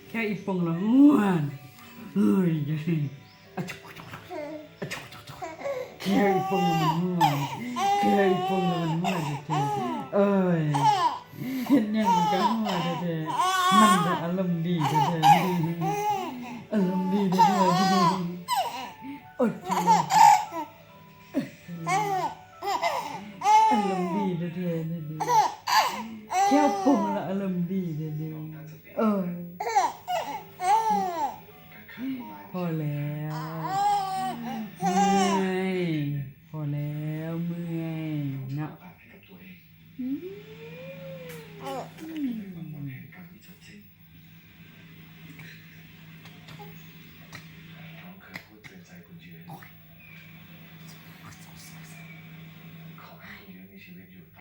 ແຄ່ອີ່ປົງລະມ່ວນ ເຮີ້ຍ ແຄ່ອີ່ປົງລະມັນມ່ວນ ແຄ່ອີ່ປົງລະມັນມ່ວນແທ້ໆ ເອີຍ ເຮັດຫຍັງມັນກະຫົວແທ້ໆ ມັນກະອາລົມດີແທ້ໆ.